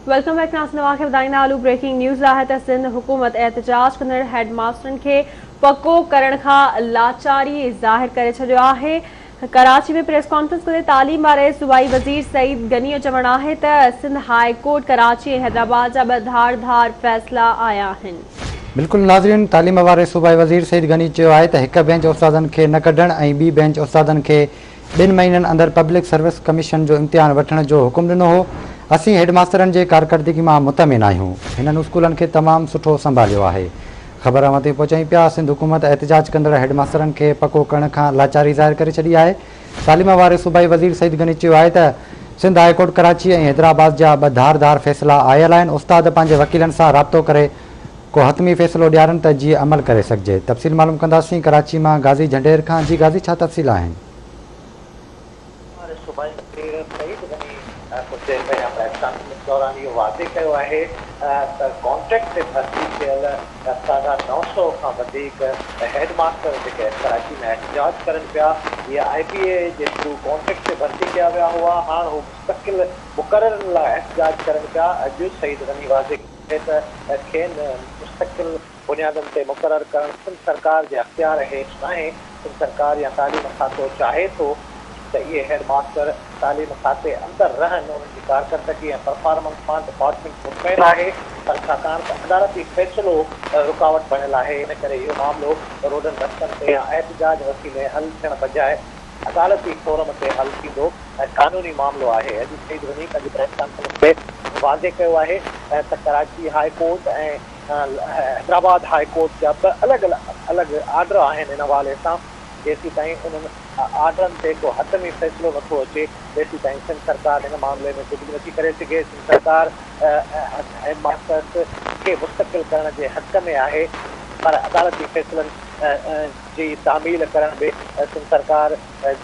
Welcome back ناظرين اوهان کي ٻڌائيندا هلون بريڪنگ نيوز آهي ته سنڌ حڪومت احتجاج ڪندڙ هيڊ ماسترن کي پڪو ڪرڻ کان لاچاري ظاهر ڪري ڇڏيو آهي ڪراچي ۾ پريس ڪانفرنس ڪندي تعليم واري صوبائي وزير سعيد غني جو چوڻ آهي ته سنڌ هاء ڪورٽ ڪراچي ۽ حيدرآباد جا ٻه ڌار ڌار فيصلا آيا آهن. بلڪل ناظرين تعليم واري صوبائي وزير سعيد غني چيو آهي ته هڪ بينچ استادن کي نه ڪڍڻ ۽ ٻي بينچ استادن کي ٻن مهينن اندر پبلڪ سروس ڪميشن جو امتحان وٺڻ جو حڪم ڏنو هو، اسين هيڊ ماسترن جي ڪارڪردگي مان مطمئن آهيون، هنن اسڪولن کي تمام سٺو سنڀاليو آهي. خبر اوهان تائين پهچايون پيا، سنڌ حڪومت احتجاج ڪندڙ هيڊ ماسترن کي پڪو ڪرڻ کان لاچاري ظاهر ڪري ڇڏي آهي. تعليم واري صوبائي وزير سعيد غني چيو آهي ته سنڌ هاء ڪورٽ ڪراچي ۽ حيدرآباد جا ٻه ڌار ڌار فيصلا آيل آهن، استاد پنهنجي وڪيلن سان رابطو ڪري ڪو حتمي فيصلو ڏيارن ته جيئن عمل ڪري سگهجي. تفصيل معلوم ڪنداسين ڪراچي مان غازي جهنڊير کان جي غازي ڇا تفصيل آهن. واري صوبائي وزير سعيد غني ڪجهه دير پهريان پريس ڪانفرنس دوران اهو واضح ڪيو آهي ته ڪانٽريڪٽ تي ڀرتي ٿيل ساڍا 900 کان وڌيڪ هيڊ ماستر جيڪي ڪراچي ۾ احتجاج ڪرن پيا اهي آء بي اي جي ٿرو ڪانٽريڪٽ تي ڀرتي ڪيا ويا هئا هاڻ هو مستقل مقررن لاء احتجاج ڪرن پيا اڄ سعيد غني واضح ٿئي ته کين مستقل بنيادن تي مقرر ڪرڻ سنڌ سرڪار جي اختيار هيٺ ناهي، سنڌ سرڪار يا تعليم کاتو چاهي ٿو ته اهي هيڊ ماستر تعليم کاتي اندر رهن، انهن جي ڪارڪردگي ۽ پرفارمنس مان ڊپارٽمينٽ مطمئن آهي پر ڇاڪاڻ ته عدالتي فيصلو رڪاوٽ بڻيل آهي ان ڪري اهو معاملو روڊن رستن تي يا احتجاج وسيلي حل ٿيڻ بجاء عدالتي فورم تي حل ٿيندو ۽ قانوني معاملو آهي. اڄ سعيد غني پنهنجي پريس ڪانفرنس ۾ واضح ڪيو آهي ته Karachi high court ۽ Hyderabad high court جا ٻه الڳ الڳ آرڊر آهن ان حوالي سان جيسيتائين انهن آرڊرن تي ڪو حتمي فيصلو نٿو اچي تيسيتائين سنڌ سرڪار هن معاملي ۾ ڪجهه به نٿي ڪري سگهي سنڌ سرڪار هيڊ ماسترس کي مستقل ڪرڻ جي حق ۾ آهي پر عدالتي فيصلن جي تعميل ڪرڻ به سنڌ سرڪار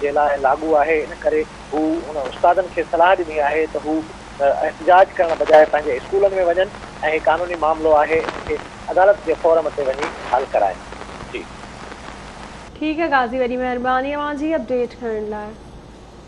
جي لاء لاڳو آهي ان ڪري هو ان استادن کي صلاح ڏني آهي ته هو احتجاج ڪرڻ بجاء پنهنجي اسڪولن ۾ وڃن ۽ هي قانوني معاملو آهي ان کي عدالت جي فورم تي وڃي حل ڪرائن. جي. ٺيڪ آهي غازي وڏي مهرباني اوهان جي اپڊيٽ ڪرڻ لاء.